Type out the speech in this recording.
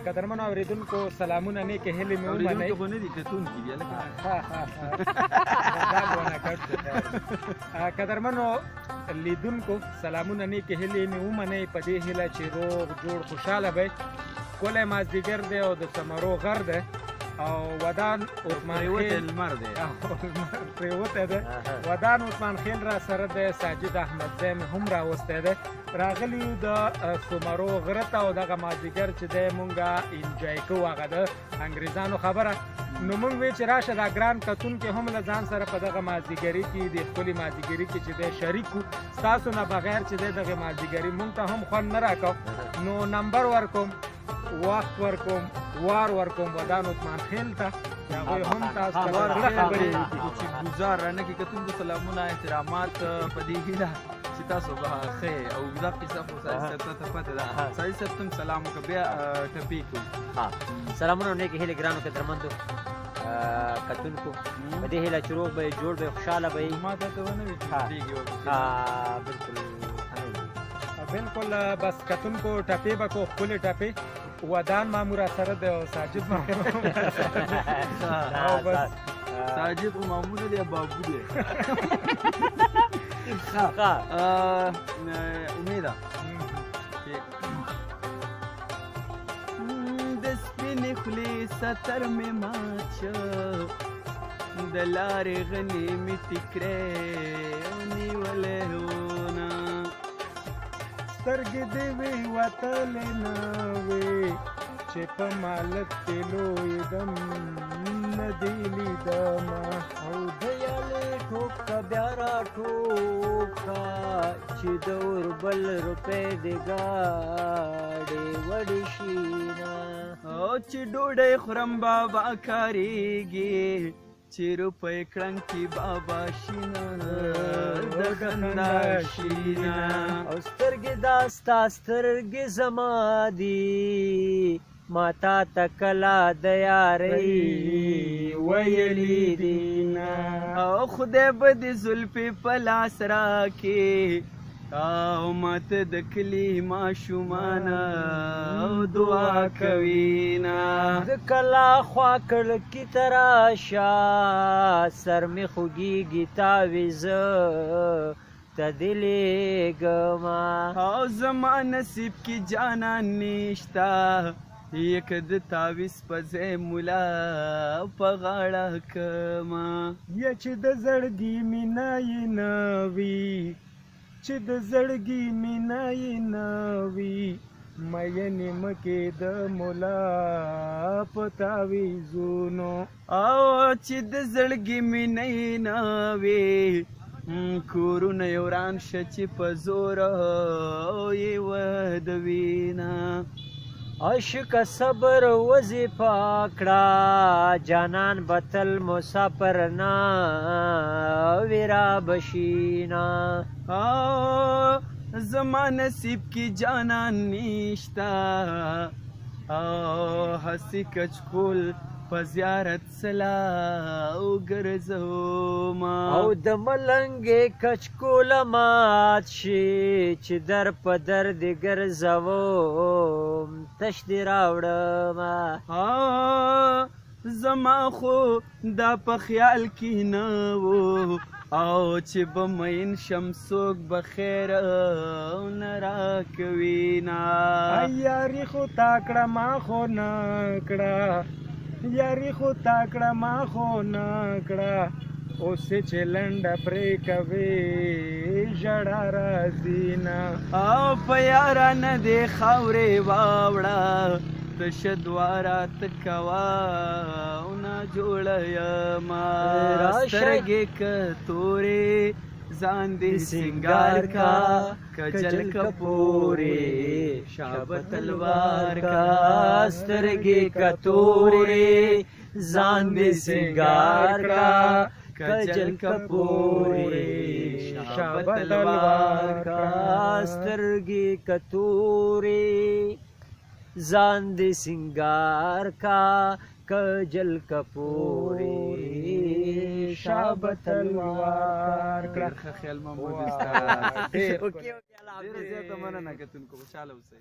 قدرمنو اورېدونکو سلامونه، نیکې هیلې مې ومنئ. اورېدونکي خو نه دي، کتونکي دي هلکه. دا به ونه کټ شو. قدرمنو لیدونکو سلامونه، نیکې هیلې مې ومنئ، په دې هیله چې روغ جوړ خوشحاله به. ښکلی مازدیګر دی او د ثمرو غر دی او ودان عثمان پرېوتی لمر دی، لمر پرېوتی دی. ودان عثمان خیل را سره دی، ساجد احمدزی مې هم راوستی دی. راغلي یو د سمرو غره ته او دغه مازدیګر چې دی مونږه انجوای کوو، هغه د انګریزانو خبره. نو مونږ وی چې راشه دا ګران کتونکي هم له ځان سره په دغه مازدیګري کې، د ښکلي مازدیګري کې چې دی شریک کړو. ستاسو نه بغیر چې دی دغه مازدیګري مونږ ته هم خوند نه راکو. نو نمبر ورکوم، وخت ورکوم، وار ورکوم ودان عثمان خیل ته چې هغوی هم تاسو ته د زړه خبرې وکړي. چې ګزار رانه کې. کتونکو سلامونه، احترامات، په دې هیله چې تاسو به ښه او دا قصه خو ساجد صاحب ته پته ده. ساجد صاحب تم سلام وکړه، بیا ټپې کوو. سلامونه، نیکې هیلې ګرانو قدرمندو کتونکو، په دې هیله چې روغ به یې، جوړ به یې، خوشحاله به یې. ما ته ته ونه وي چې کېږي. بالکل بالکل. بس کتونکو ټپې به کو، ښکلې ټپې. ودان مامور سره دی او ساجد مامور او بس. ساجد خو مامور دی، بابو دی. امیده چې د سپینې خولې ستر مې مات شو، د لارې غنې مې ټیکری نیولی ونه. سترګې دې وې وتلې نه وې چې په مالت کې لویېدم، نه دې لیدمه. او د یالې ټوکه بیا را ټوکه چې د اوربل روپۍ دې ګاډې وړې شي نه. او چې ډوډۍ خورم بابا کارېږي، چې روپۍ کړنګ کې بابا شینه، د خندا شینه. او سترګې دا ستا سترګې زما دي، ما تا ته کله د یارۍ ویلي دي نه. او خدای به دې زلفې په لاس راکې او ماته د کلي ماشومان دعا کوي نه. د کلا خوا کړکۍ ته راشه، سر مې خوږېږي، تاویزه ته دې لېږمه. او زما نصیب کې جانان نشته، یک د تاویز په ځای ملا په غاړه کما. یا چې د زړګي مینه یې نه وي، چې د زړګي مینه یې نه وي، مینې مه کېده ملا په تاویزونو. او چې د زړګي مینه یې نه وي، کورونه یې وران شه چې په زور یې ودوینه. عشق صبر وظیفه کړه، جانان به تل مسافر نه ویرا بشینا. زما نصیب کې جانان نشته، او هسې کچکول په زیارت سلا وګرځوم. او د ملنګې کچکول مات شي چې در په در دې ګرځوم، تش دې راوړم. زما خو دا په خیال کې نه و او چې به مین شم څوک به خیر نه راکوي نه. یاري خو تا کړه ما خو نه کړه، یاري خو تا کړه ما خو نه کړه، اوس چې لنډه پرې کوې ژړا راځي نه. او په یارانه دې خاورې واوړه، تشه دواره ته کوه او نه جوړه یمه. سترګې که تورې ځان دې سینګار کا، کجل کپورې شابه تلوار کا. سترګې کتورې ځان دې سینګار کا، کجل کپورې شابه تلوار کا. سترګې کتورې ځان دې سینګار کا، کجل کپورې شابه تلوار کړه. ښه خیال محمود استاد. ډېر اوکې اوکې، الله ډېره حافظ. زیاته مننه کتونکو، خوشحاله اوسئ.